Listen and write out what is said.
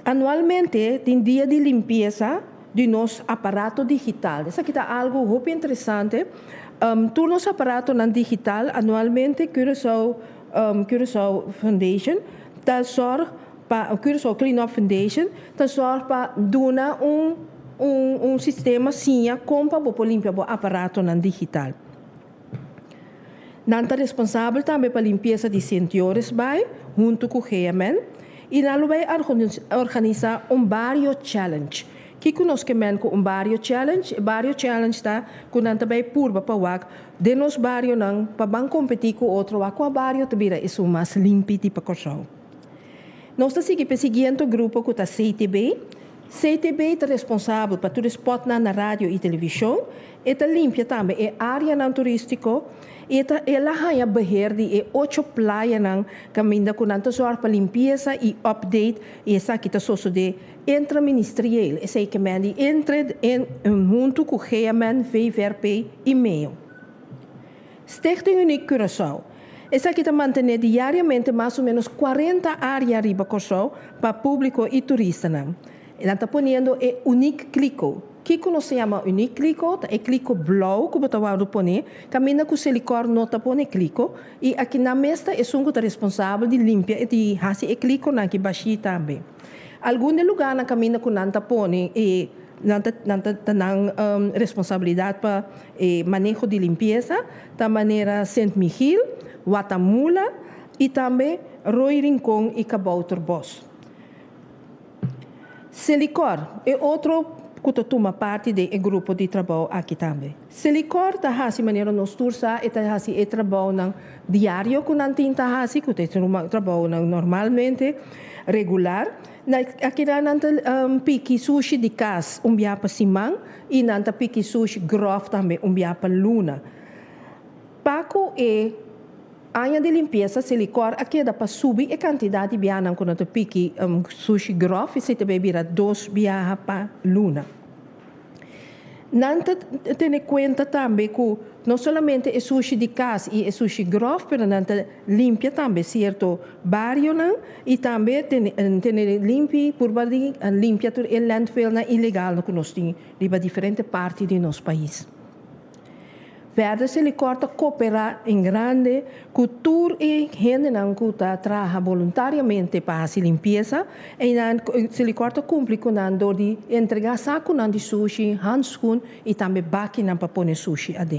Anualmente tin dia di limpiesa di nos aparato digital. Esaki ta algo hopi interesante. Tur nos aparatonan digital anualmente Curaçao Foundation ta zorg pa Curaçao Clean Up Foundation ta zorg pa duna un sistema siña kon pa bo por limpia bo aparatonan digital. Nan ta responsabel tambe pa limpiesa di Sint Jorisbaai huntu ku GMN i nan lo bai organisá un bario challenge. Kiko nos ke men ku un bario challenge? E bario challenge ta ku nan ta bai purba pa wak den nos barionan pa ban kompetí ku otro wak kua bario ta bira esun mas limpi di pa Kòrsou. Nos ta sigui pa e siguiente grupo ku ta CTB. CTB ta responsabel pa tur e spotnan na radio i televishon. E ta limpia tambe e áreanan turístiko i e ta el a haña beheer di e ocho playanan kaminda ku nan ta zòrg pa limpiesa i update i esaki ta sosodé intraministerieel, esei ke men di entre en huntu ku GMN, VVRP i meo. Stichting Uniek Curaçao. Esaki ta mantené diariamente mas o ménos 40 área riba Kòrsou pa públiko i turistanan. Nan ta poniendo e Uniek Kliko. Kiko nos ta yama Uniek Kliko? Ta e kliko blou ku bo ta wòrdu pone kaminda ku Selikor no ta pone kliko i aki nan mes ta esun ku ta responsabel di limpia i di hasi e klikonan ki bashí tambe. Algun di e lugánan kaminda ku nan ta pone e nan ta nan ta ta nan responsabilidat pa e maneho di limpiesa ta manera Sint Michiel, Watamula i tambe Rooi Rincon i Kabouterbos. Selikor, e otro ku ta tuma parti den e grupo di trabou aki tambe. Selikor ta hasi manera nos tur sa, e ta hasi e trabounan diario ku nan tin ta hasi, ku ta e trabounan normalmente regular. Na akinan nan ta piki sushi di kas un bia pa siman i nan ta piki sushi gròf tambe un bia pa luna. Pa ku e aña di limpiesa Selikor a keda pa subi e kantidat di biahanan ku nan ta piki sushi gròf, esei ta bay bira dos biaha pa luna. Nan ta tene kuenta tambe ku no solamente e sushi di kas i e sushi gròf, pero nan ta limpia tambe sierto barionan i tambe tene tene limpi purba di limpia tur e landfillnan ilegalnan ku nos tin riba diferente parti di nos pais. Verder Selikor ta koperá en grande ku tur e hendenan ku ta traha boluntariamente pa hasi limpiesa. Einan Selikor ta kumpli ku nan dor di entregá sakunan di sushi, hanskun i tambe bakinan pa pone sushi aden.